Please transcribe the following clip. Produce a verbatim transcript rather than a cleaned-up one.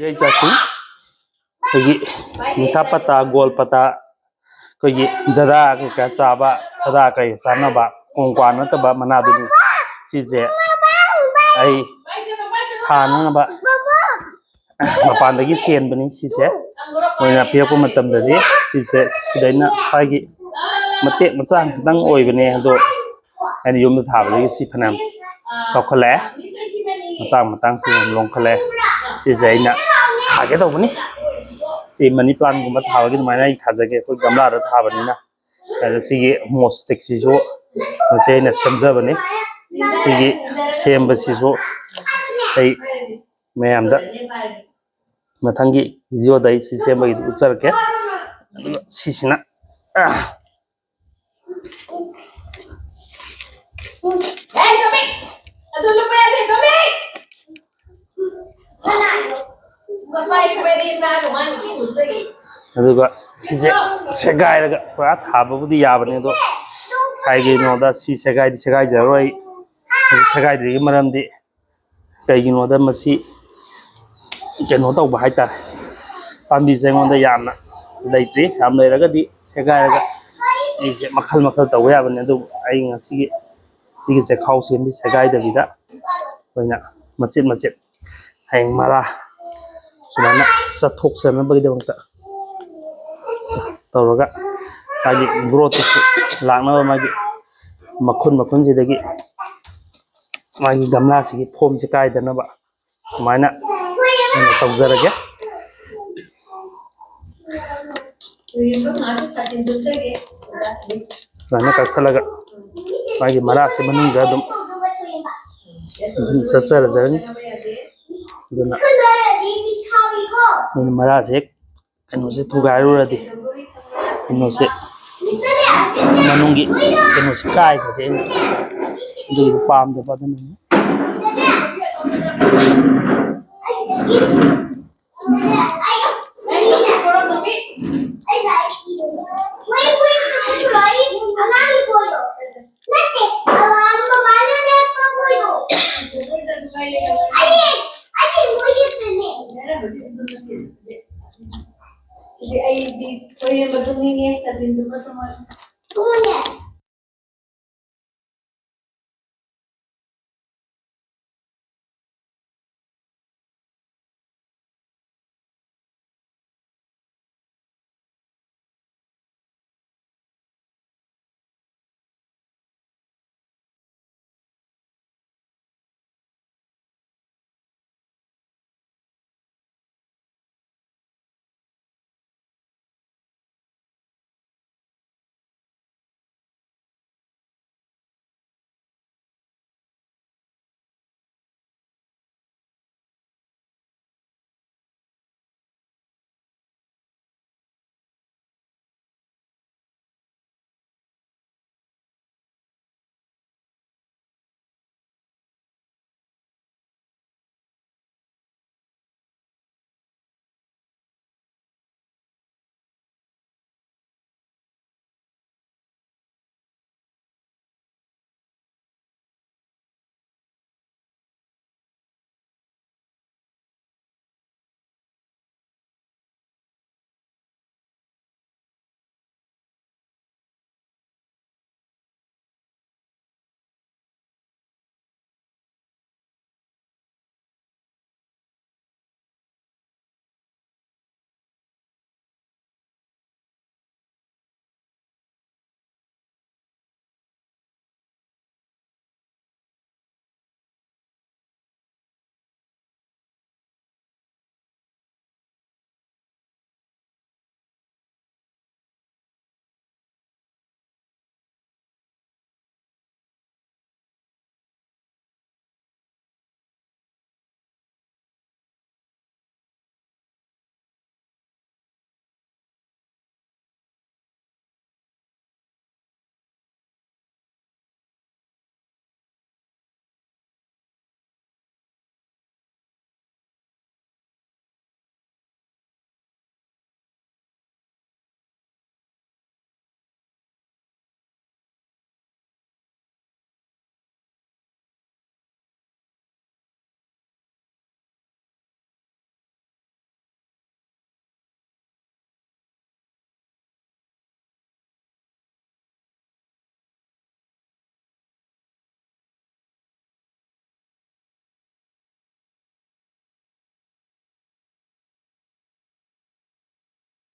ꯌꯥꯏ ꯆꯥꯁꯤ꯫ ꯑꯩꯈꯣꯏꯒꯤ ꯃꯤꯊꯥ ꯄꯇꯥ, ꯒꯣꯜ ꯄꯇꯥ, ꯑꯩꯈꯣꯏꯒꯤ ꯖꯗꯥ ꯀꯩꯀꯥ ꯆꯥꯕ, ꯖꯗꯥ ꯀꯩ ꯆꯥꯅꯕ ꯀꯣꯡꯀ꯭ꯋꯥ ꯅꯠꯇꯕ ꯃꯅꯥꯗꯨꯅꯤ꯫ ꯁꯤꯁꯦ ꯑꯩ ꯊꯥꯅꯅꯕ ꯃꯄꯥꯟꯗꯒꯤ ꯆꯦꯟꯕꯅꯤ꯫ ꯁꯤꯁꯦ ꯃꯣꯏꯅ ꯄꯤꯔꯛꯄ ꯃꯇꯝꯗꯗꯤ ꯁꯤꯁꯦ ꯁꯤꯗꯩꯅ ꯁ꯭ꯋꯥꯏꯒꯤ ꯃꯇꯦꯛ ꯃꯆꯥ ꯈꯤꯇꯪ ꯑꯣꯏꯕꯅꯦ, ꯑꯗꯣ ꯑꯩꯅ ꯌꯨꯝꯗ ꯊꯥꯕꯗꯒꯤ ꯁꯤ ꯐꯅꯌꯥꯝ ꯆꯥꯎꯈꯠꯂꯛꯑꯦ꯫ ꯃꯇꯥꯡ ꯃꯇꯥꯡꯁꯤ ꯌꯥꯝ ꯂꯣꯡꯈꯠꯂꯦ꯫ ꯁꯤꯁꯦ ꯑꯩꯅ ꯊꯥꯒꯦ ꯇꯧꯕꯅꯤ꯫ ꯁꯤ ꯃꯅꯤ ꯄ꯭ꯂꯥꯟꯒꯨꯝꯕ ꯊꯥꯕꯒꯤ ꯑꯗꯨꯃꯥꯏꯅ ꯑꯩ ꯊꯥꯖꯒꯦ꯫ ꯑꯩꯈꯣꯏ ꯒꯝꯂꯥꯗ ꯊꯥꯕꯅꯤꯅ꯫ ꯑꯗ ꯁꯤꯒꯤ ꯃꯣꯁꯇꯤꯛꯁꯤꯁꯨ ꯃꯁꯤ ꯑꯩꯅ ꯁꯦꯝꯖꯕꯅꯤ꯫ ꯁꯤꯒꯤ ꯁꯦꯝꯕꯁꯤꯁꯨ ꯑꯩ ꯃꯌꯥꯝꯗ ꯃꯊꯪꯒꯤ ꯚꯤꯗꯤꯑꯣꯗ ꯑꯩ ꯁꯤ ꯁꯦꯝꯕꯒꯤꯗꯨ ꯎꯠꯆꯔꯛꯀꯦ꯫ ꯑꯗꯨꯒ ꯁꯤꯁꯤꯅ, ꯑ, ꯑꯗꯨ ꯂꯨꯄꯥ ꯌꯥꯡꯈꯩ ꯇꯣꯝꯕꯤ꯫ ꯂꯨꯄꯥ ꯌꯥꯡꯈꯩ ꯇꯣꯝꯕꯤ꯫ ꯑꯗꯨꯒ ꯁꯤꯁꯦ ꯁꯦꯒꯥꯏꯔꯒ ꯄꯨꯔꯥ ꯊꯥꯕꯕꯨꯗꯤ ꯌꯥꯕꯅꯦ, ꯑꯗꯣ ꯀꯩꯒꯤꯅꯣꯗ ꯁꯤ ꯁꯦꯒꯥꯏꯗꯤ ꯁꯦꯒꯥꯏꯖꯔꯔꯣꯏ꯫ ꯁꯤ ꯁꯦꯒꯥꯏꯗ꯭ꯔꯤꯒꯤ ꯃꯔꯝꯗꯤ ꯀꯩꯒꯤꯅꯣꯗ ꯃꯁꯤ ꯀꯩꯅꯣ ꯇꯧꯕ ꯍꯥꯏꯇꯥꯔꯦ, ꯄꯥꯝꯕꯤꯁꯦ ꯑꯩꯉꯣꯟꯗ ꯌꯥꯝꯅ ꯂꯩꯇ꯭ꯔꯤ꯫ ꯌꯥꯝ ꯂꯩꯔꯒꯗꯤ ꯁꯦꯒꯥꯏꯔꯒ ꯑꯩꯁꯦ ꯃꯈꯜ ꯃꯈꯜ ꯇꯧꯕ ꯌꯥꯕꯅꯤ, ꯑꯗꯨꯕꯨ ꯑꯩ ꯉꯁꯤꯒꯤ ꯁꯤꯒꯤ ꯆꯦꯈꯥꯎ ꯁꯦꯝꯕꯤ ꯁꯦꯒꯥꯏꯗꯕꯤꯗ ꯑꯩꯈꯣꯏꯅ ꯃꯆꯦꯠ ꯃꯆꯦꯠ ꯍꯌꯦꯡ ꯃꯔꯥ ꯁꯨꯃꯥꯏꯅ ꯆꯠꯊꯣꯛꯆꯅꯕꯒꯤꯗꯃꯛꯇ ꯇꯧꯔꯒ ꯃꯥꯒꯤ ꯒ꯭ꯔꯣꯠꯇꯨꯁꯨ ꯂꯥꯛꯅꯕ ꯃꯥꯒꯤ ꯃꯈꯨꯟ ꯃꯈꯨꯟꯁꯤꯗꯒꯤ ꯃꯥꯒꯤ ꯒꯝꯂꯥꯁꯤꯒꯤ ꯐꯣꯝꯁꯦ ꯀꯥꯏꯗꯅꯕ ꯁꯨꯃꯥꯏꯅ ꯑꯩꯅ ꯇꯧꯖꯔꯒꯦ꯫ ꯁꯨꯃꯥꯏꯅ ꯀꯛꯊꯠꯂꯒ ꯃꯥꯒꯤ ꯃꯔꯥꯁꯦ ꯃꯅꯨꯡꯗ ꯑꯗꯨꯝ ꯑꯗꯨꯝ ꯆꯠꯆꯔꯖꯔꯅꯤ꯫ ꯑꯗꯨꯅ ꯑꯩꯅ ꯃꯔꯥꯁꯦ ꯍꯦꯛ ꯀꯩꯅꯣꯁꯦ ꯊꯨꯒꯥꯏꯔꯨꯔꯗꯤ ꯀꯩꯅꯣꯁꯦ ꯃꯅꯨꯡꯒꯤ ꯀꯩꯅꯣꯁꯦ ꯀꯥꯏꯈ꯭ꯔꯗꯤ ꯑꯩꯅ ꯑꯗꯨꯒꯤꯗꯣ ꯄꯥꯝꯗꯕ꯫ ꯑꯗꯨꯅ ꯍꯥꯏꯕꯗꯤ ꯑꯗꯨ ꯅꯠꯇꯦ꯫ ꯁꯤꯗꯤ ꯑꯩꯗꯤ ꯍꯣꯔꯦꯟ ꯃꯇꯨꯡ ꯏꯟꯅ ꯆꯠꯃꯤꯟꯗꯨꯃ ꯇꯣꯉꯥꯟ